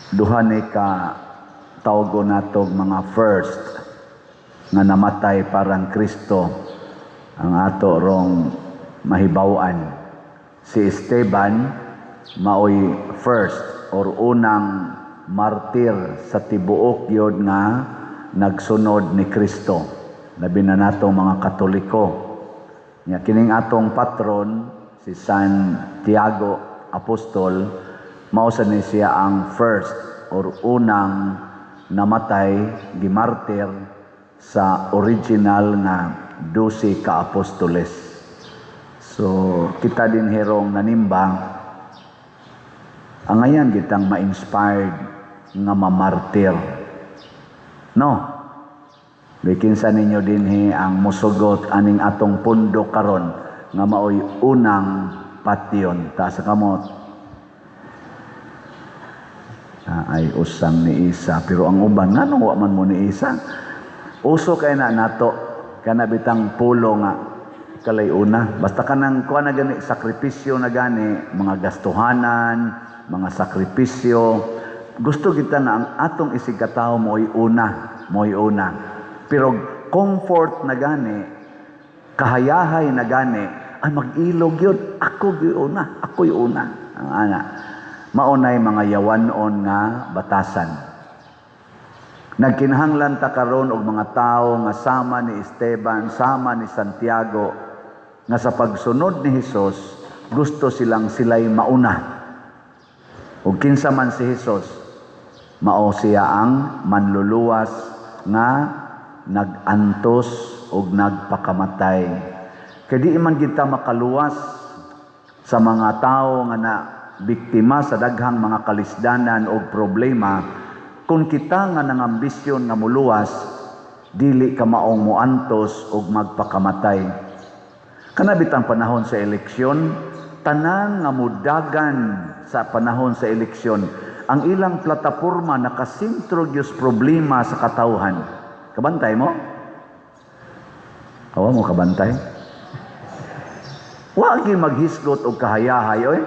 Duha ni ka tawgo natog mga first nga namatay parang Kristo ang ato rong mahibaw-an. Si Esteban maoy first or unang martir sa tibuok yod nga nagsunod ni Kristo. Labi na natong mga Katoliko. Nya kining atong patron si San Tiago Apostol, mao sa ni siya ang first or unang namatay, gimartir sa original nga 12 ka apostoles. So kita din herong nanimba angayan kitang ma-inspired nga mamartir. No? Bikinsa ninyo dinhi ang musugot aning atong pundo karon nga maoy unang patyon? Taas sa kamot. Ah, ay usang ni isa, pero ang uban, nganong wa man mo ni isa? Uso kay na nato kana bitang pulo nga kalay una, basta kanang kuha na gani, sakripisyo na gani, mga gastuhanan, mga sakripisyo. Gusto kita nga ang atong isig katawo mo'y una, mo'y una. Pero comfort na gani, kahayahay na gani, ay mag-ilog yun. Ako gyud una, ako'y una. Ang ana. Maunay mga yawanon nga batasan. Nagkinahanglan ta karon og mga tawo nga sama ni Esteban, sama ni Santiago, nga sa pagsunod ni Hesus, gusto silang sila'y mauna. Ug kinsa man si Hesus, mao siya ang manluluwas nga nag-antos ug nagpakamatay. Kay di man kita makaluwas sa mga tawo nga na biktima sa daghang mga kalisdanan og problema kung kita nga nangambisyon nga muluwas dili ka maong moantos og magpakamatay. Kana bitang panahon sa eleksyon, tanan nga mudagan sa panahon sa eleksyon, ang ilang plataporma nakasentro gyud sa problema sa katawhan. Kabantay mo? Awa mo kabantay? Wa gyud maghisgot og kahayahay oy.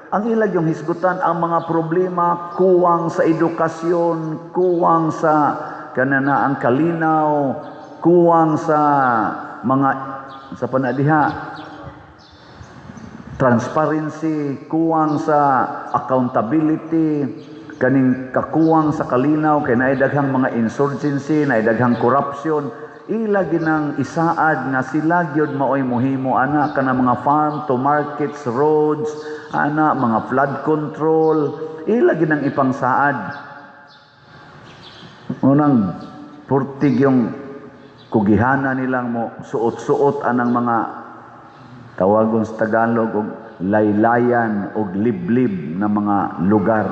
Ang ilag yung hisgutan ang mga problema, kuwang sa edukasyon, kuwang sa kanana ang kalinaw, kuwang sa mga sa panadiha transparency, kuwang sa accountability, kaning kakuwang sa kalinaw kay naay daghang mga insurgency, naay daghang corruption. Ila ginang isaad nga sila gyud maoy mohimo ana kana mga farm to markets roads ana, mga flood control, ila ginang ipangsaad. Unang purtig yung kugihana nilang mo suot-suot anang mga tawagon sa Tagalog og laylayan og liblib na mga lugar,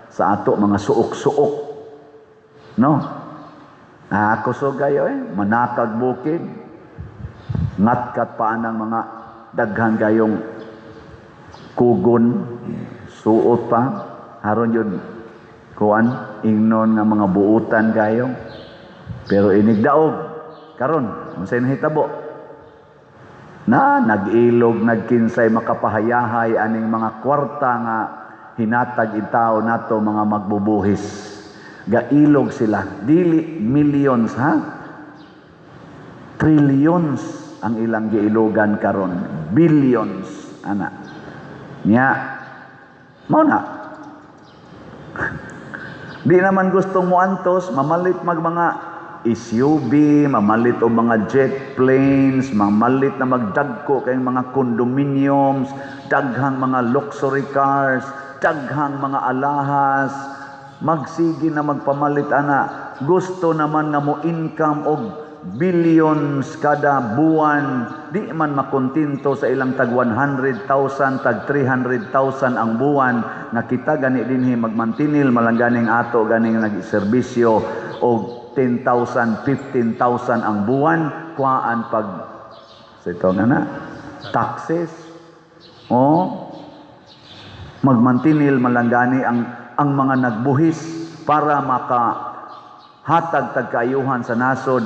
sa ato mga suok-suok, no? Ah, kusog kayo eh, manakag bukid, ngatkat pa anang mga daghan kayong kugon, suot pa haron yun kuan ingnon nga mga buutan kayo. Pero inigdaog karon, unsay nahitabo na nag-ilog, nagkinsay makapahayahay aning mga kwarta nga hinatag itaw nato mga magbubuhis? Gailog sila, dili millions ha, trillions ang ilang giilogan karon, billions ana. Nya mao na di naman gustong moantos, mamalit mag mga SUV, mamalit og mga jet planes, mamalit na magdagko kayong mga condominiums, daghang mga luxury cars, daghang mga alahas, magsige na magpamalit ana. Gusto naman nga mo income og billions kada buwan, di man makontento sa ilang tag 100,000, tag 300,000 ang buwan, nga kita gani dinhi magmantinil malang ganing ato ganing nagserbisyo og 10,000, 15,000 ang buwan, kuhaan pag sa ito nga na taxes. Oh, magmantinil malanggani ang mga nagbuhis para maka hatag tag kaayuhan sa nasod,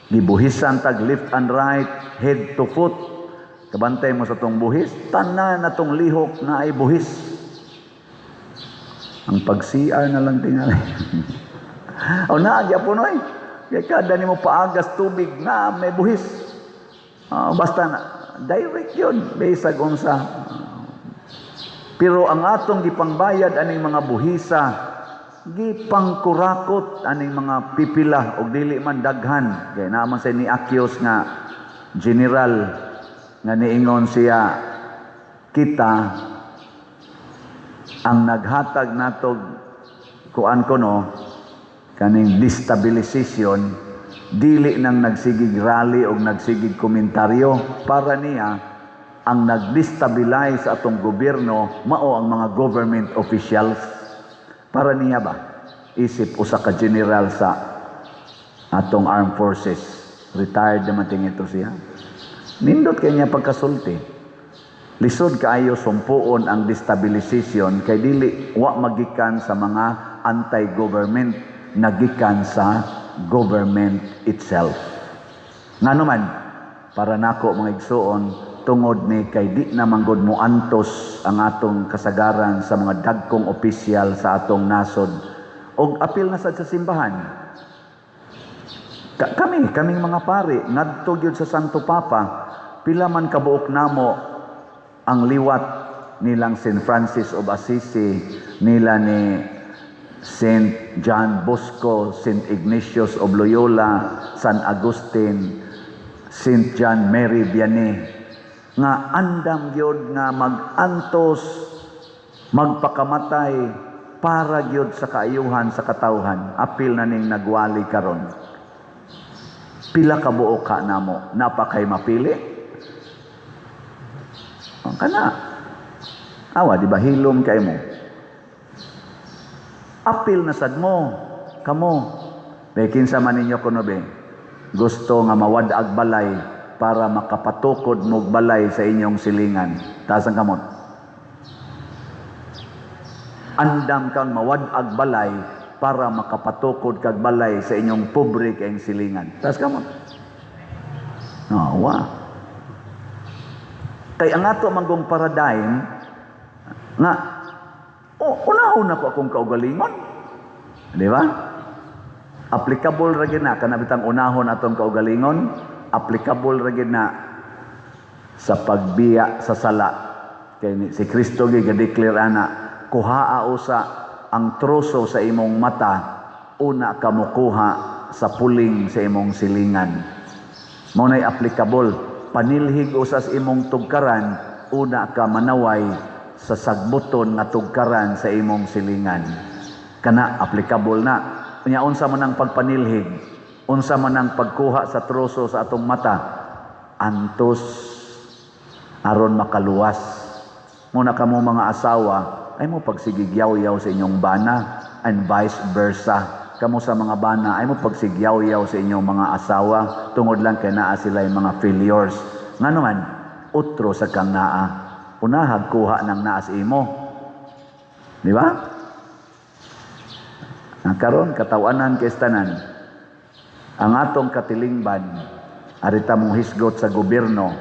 gibuhisan tag left and right, head to foot. Kabantay mo sa tong buhis, tanan na tong lihok na ay buhis. Ang pag-CR na lang tingali. O naa gyapon oy. Kay kada nimo paagas tubig na may buhis. Basta na direct yun bisag unsa. Pero ang atong gipangbayad aning mga buhisa, gipangkurakot aning mga pipila og dili man daghan kay naa man say ni-accuse nga general nga niingon siya, kita ang naghatag natog kuan kuno kaning destabilization, dili nang nagsigig rally og nagsigig komentaryo. Para niya, ang nag-destabilize sa atong gobyerno mao ang mga government officials, para niya ba, isip usa ka general sa atong armed forces. Retired naman tingito siya. Nindot kay niya pagkasulti. Lisod kaayo sumpuon ang destabilization kay dili wa magikan sa mga anti-government, nagikan sa government itself. Ngano man, para nako, mga igsuon, tungod ni kay di na manggod mo antos ang atong kasagaran sa mga dagkong opisyal sa atong nasod og apil na sad sa simbahan. Kami, kaming mga pari, ngadto gyud sa Santo Papa, pila man kabuok namo ang liwat nilang Saint Francis of Assisi, nila ni Saint John Bosco, Saint Ignatius of Loyola, San Agustin, Saint John Mary Vianney, nga andam gyud nga mag-antos, magpakamatay para gyud sa kaayuhan sa katawhan. Apil na ning nagwali karon. Pila ka buok ka namo, napakay mapili. Ang kana. Awa, di ba hilom kay mo? Apil na sad mo, kamo. Be, kinsa man ninyo kuno be, gusto nga mawad-ag balay para makapatukod mo balay sa inyong silingan? Taas ang kamot. Andam kang mawad-ag balay para makapatukod kag balay sa inyong pobre kayong silingan? Taas kamot. No, wa. Kay ang ato manggong paradigm nga oh, unahon ako akong kaugalingon. Di ba? Applicable ra gyud na kana bitang unahon atong kaugalingon, applicable ra gyud na sa pagbiya sa sala. Kay si Kristo gyud ga-declare ana, kuhaa usa ang troso sa imong mata, una ka mokuha sa puling sa imong silingan. Mao nay applicable. Panilhig usa sa imong tugkaran, una ka manaway sa sagbuton nga tugkaran sa imong silingan. Kana applicable na. Unya unsa man ang pagpanilhig? Unsa man ang pagkuha sa troso sa atong mata? Antos aron makaluwas. Muna kamo mga asawa, ay mo pagsigigyaw-yaw sa inyong bana and vice versa. Kamo sa mga bana, ay mo pagsigyaw-yaw sa inyong mga asawa tungod lang kay naa sila yung mga failures. Ngano man, utro sa kang naa. Unahag kuha ng naa sa imo. Di ba? Ang karon katawanan kay tanan. Ang atong katilingban arita mong hisgot sa gobyerno.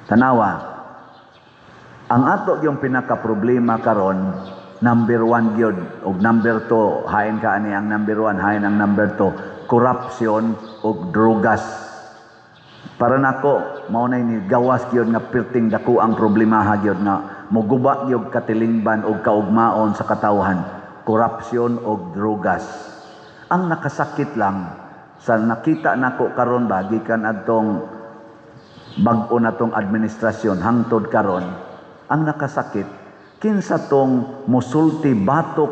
Tanawa. Ang ato yung pinaka problema karon, number one gyud og number two, hain ka ani ang number one, hain ang number two, corruption og drogas. Para nako, mao na ni gawas gyud nga perting dako ang problemaha gyud nga moguba gyud katilingban og kaugmaon sa katawhan, corruption og drogas. Ang nakasakit lang sa nakita nako karon ba, gikan adtong bag-o na tong administrasyon hangtod karon, ang nakasakit, kinsa tong musulti batok,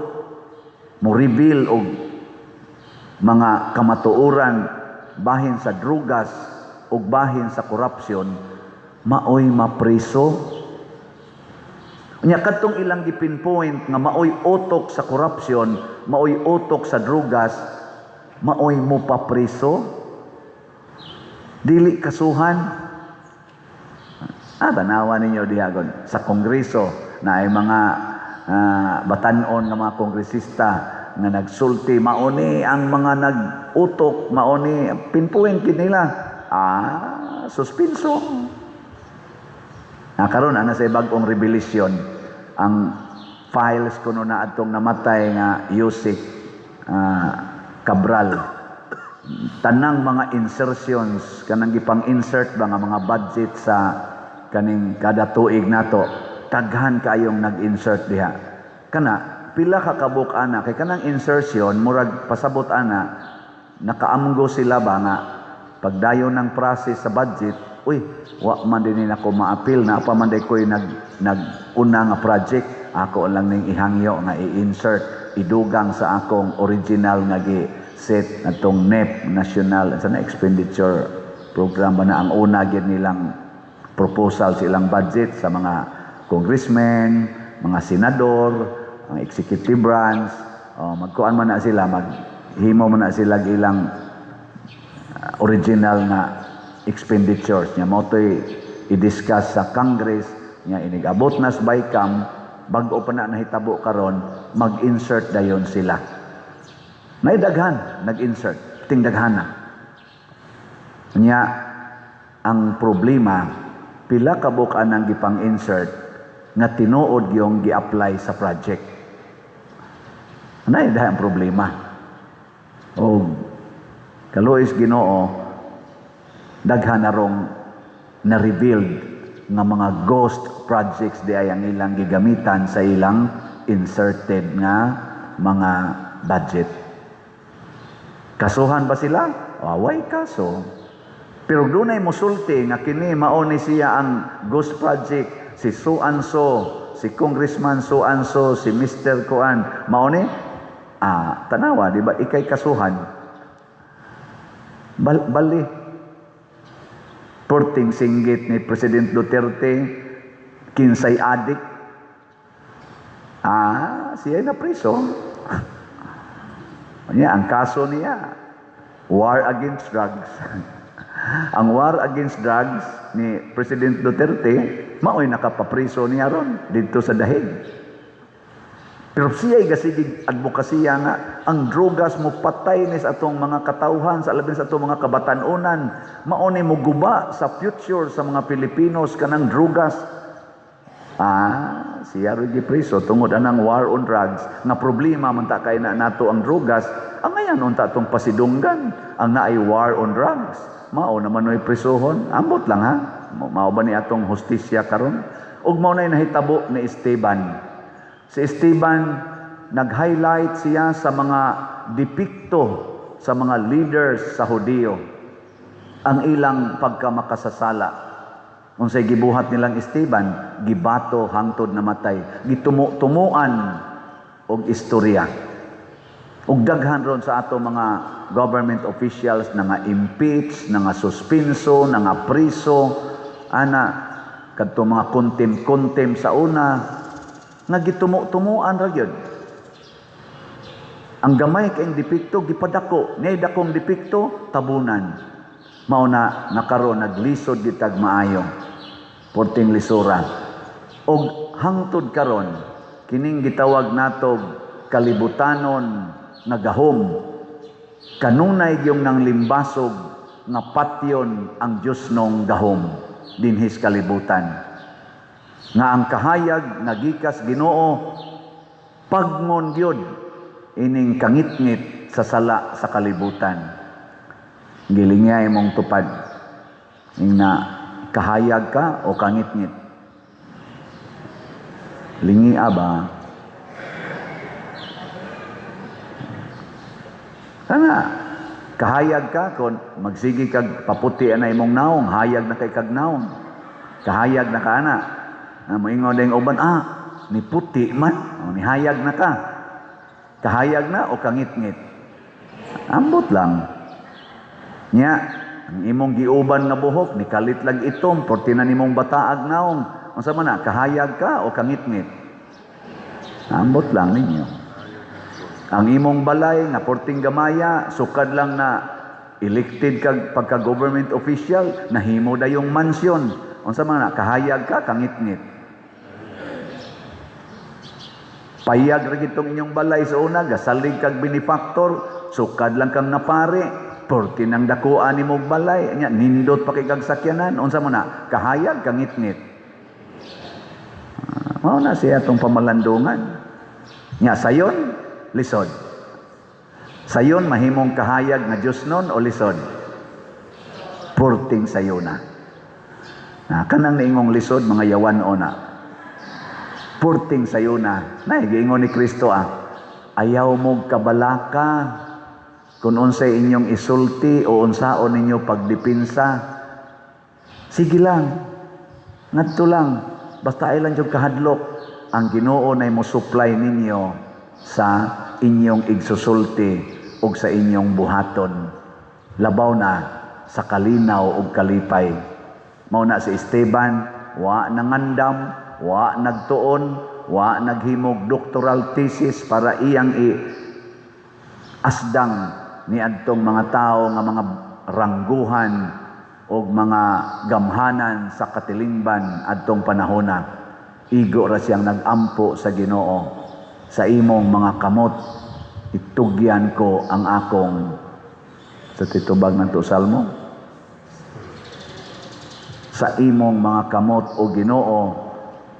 mo reveal og mga kamatuoran bahin sa drugas ug bahin sa korupsyon, maoy mapriso. Unya kadtong ilang gipinpoint nga maoy utok sa korupsyon, maoy utok sa drugas, maoy mopapriso, dili kasuhan. Tanawa ninyo diha gon sa kongreso na ay mga batan-on nga mga kongresista nga nagsulti, mauni ang mga nag-utok, mauni pinpoint gid nila. Suspenso. Na karon ana sa bag-ong revelation ang files kuno na atong namatay nga Usec Cabral. Tanang mga insertions, kanang gipang-insert ba nga mga budget sa kaning kada tuig nato, daghan kayong nag-insert diha. Kana pila ka kabuk ana, kay kanang insertion murag pasabot ana nakaamgo sila ba nga pagdayon ng process sa budget, uy, wa man din nako maapil na pa man day ko'y nag una nga project, ako lang ning ihangyo nga i-insert, idugang sa akong original nga gi set atong NEP, National sa na Expenditure Program ba na, ang una gyud nilang proposal sa ilang budget sa mga congressmen, mga senador, ang executive branch, oh, magkuan man na sila, maghimo man na sila ilang original nga expenditures nya mo to'y i-discuss sa Congress nya. Inig-abot na sa BICAM, bag-o pa na nahitabo karon, mag-insert dayon sila. Naidaghan nag-insert, ting daghana nya. Ang problema, pila ka buok anang gipang-insert nga tinuod yung gi-apply sa project? Nay ang problema. O kaluoy sa Ginoo, daghan na rong na-revealed nga mga ghost projects di ay ang ilang gigamitan sa ilang inserted nga mga budget. Kasuhan ba sila? Away kaso. Pero dunay musulti nga kini mao ni siya ang ghost project, si so and so, si Congressman so and so, si Mr. Kuan, mao ni tanawa, di ba ikay kasuhan? Bali. Porting singgit ni President Duterte, kinsay adik. Siya na priso. Niya, ang kaso niya, war against drugs. Ang war against drugs ni President Duterte, mao'y nakapapriso niya ron dito sa Dahig. Pero siya ay gasigig advokasya nga ang drogas mo patay ni sa atong mga katawhan, sa labi sa atong mga kabatanunan, mao ni moguba sa future sa mga Pilipinos kanang drogas. Siya rin gipriso tungod anang war on drugs nga problema man ta kay na nato ang drogas. Ang ngayon unta atong pasidunggan ang naay war on drugs. Mao naman noy prisuhon. Ambot lang ha. Mao ba ni atong hustisya karon? Ug mao nay nahitabo ni Esteban. Si Esteban, nag-highlight siya sa mga depekto sa mga leaders sa Hudiyo, ang ilang pagkamakasasala. Unsay gibuhat nilang Esteban? Gibato hangtod namatay, gitumo-tumuan og istorya. Ug daghan ron sa ato mga government officials na nga impeach, na nga suspenso, na nga priso, ana kadto mga contempt-contempt sa una nga gitumo-tumuan ra gyud. Ang gamay kayong depekto gipadako, nay dakong depekto tabunan. Mao na nakaron naglisod gitag maayo. Porting lisura. Og hangtod karon kining gitawag nato kalibutanon nga gahom, kanunay gyung nang limbasog nga patyon ang Dios nong gahom dinhis kalibutan. Nga ang kahayag nga gikas Ginoo pagngon gyud ining kangitngit sa sala sa kalibutan. Gilingay mong tupad. Ing na kahayag ka o kangitngit? Lingi aba. Kana kahayag ka kon magsige kag paputi ana imong naong, hayag na kay kag naong. Kahayag na ka ana. Na moingon ding uban, ni puti man, o nihayag na ka. Kahayag na o kangitngit? Ambot lang. Nya, ang imong giuban nga buhok, ni kalit lang itom, porti na nimong bataag naong. Unsa man na, kahayag ka o kangitngit? Ambot lang ninyo. Ang imong balay nga porting gamaya, sukad lang na elected kag pagka government official, nahimo dayong mansion. Unsa man na, kahayag ka, kangitngit? Payag ra gitong inyong balay sa una, gasalig kag benefactor, sukad lang kang napare, porti nang dakuan nimong balay, nya nindot pa kay kag sakyanan. Unsa mo na, kahayag, kangitngit? Mao na siya atong pamalandungan. Nya sayon, lisod. Sayon mahimong kahayag nga Diyos nun o lisod? Purting sayo na. Na kanang niingong lisod, mga yawan o na. Purting sayo na. Na giingon ni Kristo ah. Ayaw mo kabalaka kung unsay inyong isulti o unsaon ninyo pagdipinsa. Sige lang. Ngadto lang. Basta ay lang yung kahadlok. Ang Ginoo na mo supply ninyo sa inyong igsusulti ug sa inyong buhaton. Labaw na sa kalinaw ug kalipay. Mao na si Esteban, wa nangandam, wa nagtuon, wa naghimog doctoral thesis para iyang i asdang ni adtong mga tao nga mga rangguhan og mga gamhanan sa katilingban adtong panahona. Igo ra siyang nagampo sa Ginoo, "Sa imong mga kamot itugyan ko ang akong," sa titubag ng to salmo, "Sa imong mga kamot, o Ginoo,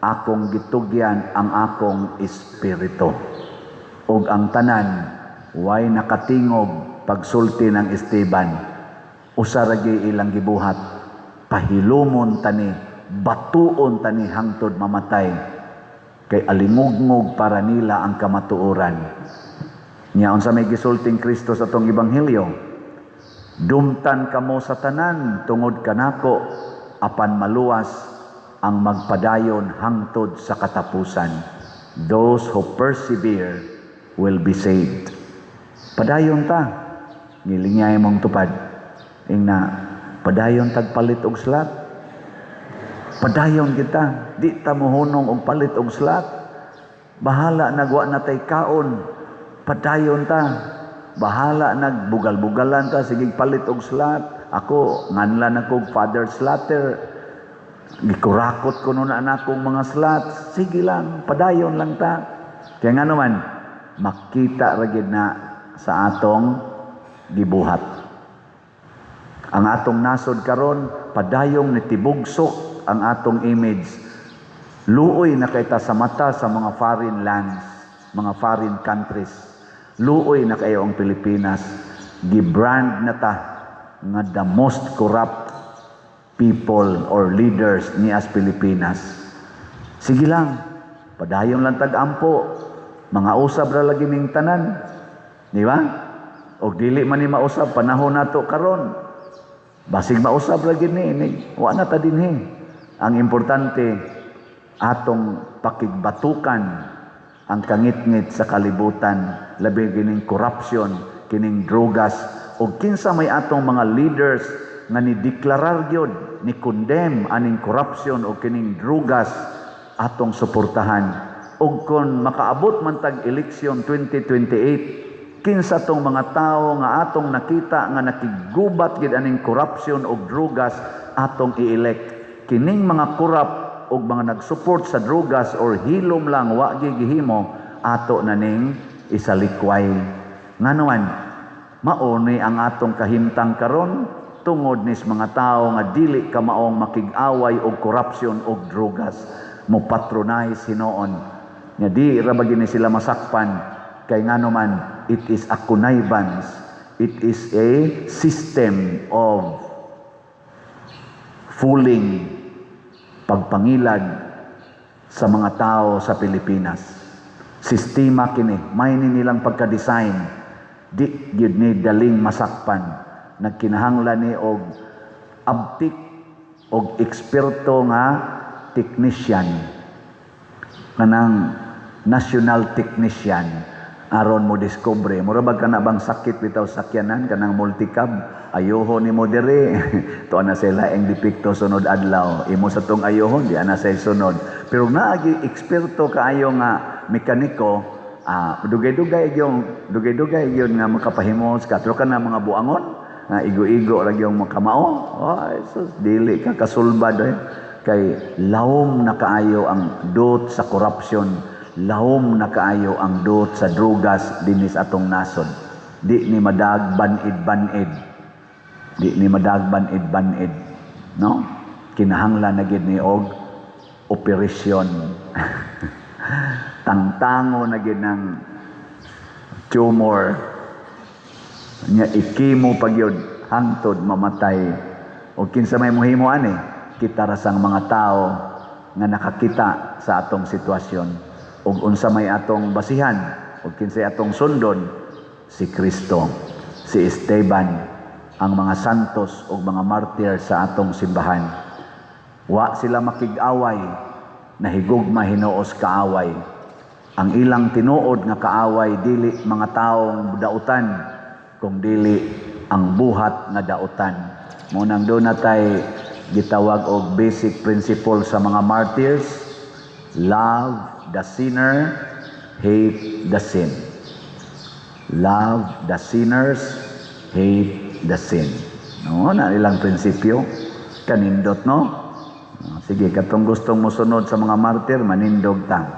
akong gitugyan ang akong espiritu." Ug ang tanan way nakatingog pagsulti ng Esteban. Usa ra gyud ilang gibuhat: "Pahilumon tani, batuon tani hangtod mamatay," kay alingugngog para nila ang kamatuoran. Nya unsa may gisulting Kristo sa atong ebanghelyo? "Dumtan kamo sa tanan tungod kanako, apan maluwas ang magpadayon hangtod sa katapusan." Those who persevere will be saved. Padayon ta. Gilingay mong tupad. Ingna, padayon tagpalit og slot. Padayon kita. Di ta mohunong og palit og slot. Bahala nagwa na tay kaon. Padayon ta. Bahala nagbugal-bugalan ta, sige palit og slot. Ako, nganlan ako Father Slatter. Gikurakot ko nun na akong mga slots. Sige lang, padayon lang ta. Kaya nga naman, makita ra gyud na sa atong gibuhat. Ang atong nasod karon, padayong nitibugsok ang atong image. Luoy na kay ta sa mata sa mga foreign lands, mga foreign countries. Luoy na kayo ang Pilipinas. Gibrand na ta nga the most corrupt people or leaders ni as Pilipinas. Sige lang, padayon lang tag-ampo. Mga usab ra lagi ning tanan. Di ba? O dili man ni mausab panahon nato karon. Basig mausab ra gid ni, wa na ta dinhi. Ang importante, atong pakigbatukan ang kangitngit sa kalibutan, labi kining corruption, kining drogas, ug kinsa may atong mga leaders nga ni deklarar gyud, ni condemn aning corruption o kining drogas, atong suportahan. Ug kon makaabot man tag eleksyon 2028, kinsa tong mga tawo nga atong nakita nga nakigubat gid aning corruption ug drogas, atong i-elect. Kining mga corrupt ug mga nag-support sa drogas or hilom lang, wa gihimo, ato na ning isalikway. Ngano man mao ni ang atong kahimtang karon tungod nis mga tawo nga dili kamaong makig-away og corruption og drogas, mo patronize hinuon nya di ra ba gini sila masakpan, kay ngano man it is a connivance, it is a system of fooling, pagpangilad sa mga tao sa Pilipinas. Sistema kini, may ni nilang pagka-design, di gyud ni daling masakpan. Nagkinahanglan ni og abtik og eksperto nga technician, kanang national technician, aron mo discover. Mura bag kana bang sakit bitaw sakyanan, kanang multicab, ayoho nimo diri, tuwa na sila ang depekto, sunod adlaw imo sa tong ayohon, di ana say sunod. Pero naagi eksperto kaayo nga mekaniko, dugay-dugay yung dugay-dugay yun nga makapahimos ka. Pero kana mga buangon nga igo-igo ra yung makamao, oh sus, dili ka kasulbad eh. Kay lawom na kaayo ang dot sa corruption, lawom na kaayo ang dot sa drugas dinis atong nasod. Di ni madag banid-banid, di ni madag banid-banid, no? Kinahanglan na gid ni og operasyon. Tangtango na gyud ng tumor nya, i-chemo pa gyud hangtod mamatay. O kinsa may mohimo ani? Kita ra sang mga tao nga nakakita sa atong sitwasyon. Ug unsa may atong basihan ug kinsay atong sundon? Si Kristo, si Esteban, ang mga santos ug mga martyr sa atong simbahan. Wa sila makig-away, nahigugma hinuos kaaway. Ang ilang tinuod nga kaaway dili mga taong dautan, kung dili ang buhat nga dautan. Mao nang duna tay gitawag og basic principle sa mga martyrs: love the sinner, hate the sin. Love the sinners, hate the sin. No, na ilang prinsipyo. Kanindot, no? Sige, katong gustong mosunod sa mga martyr, manindog ta.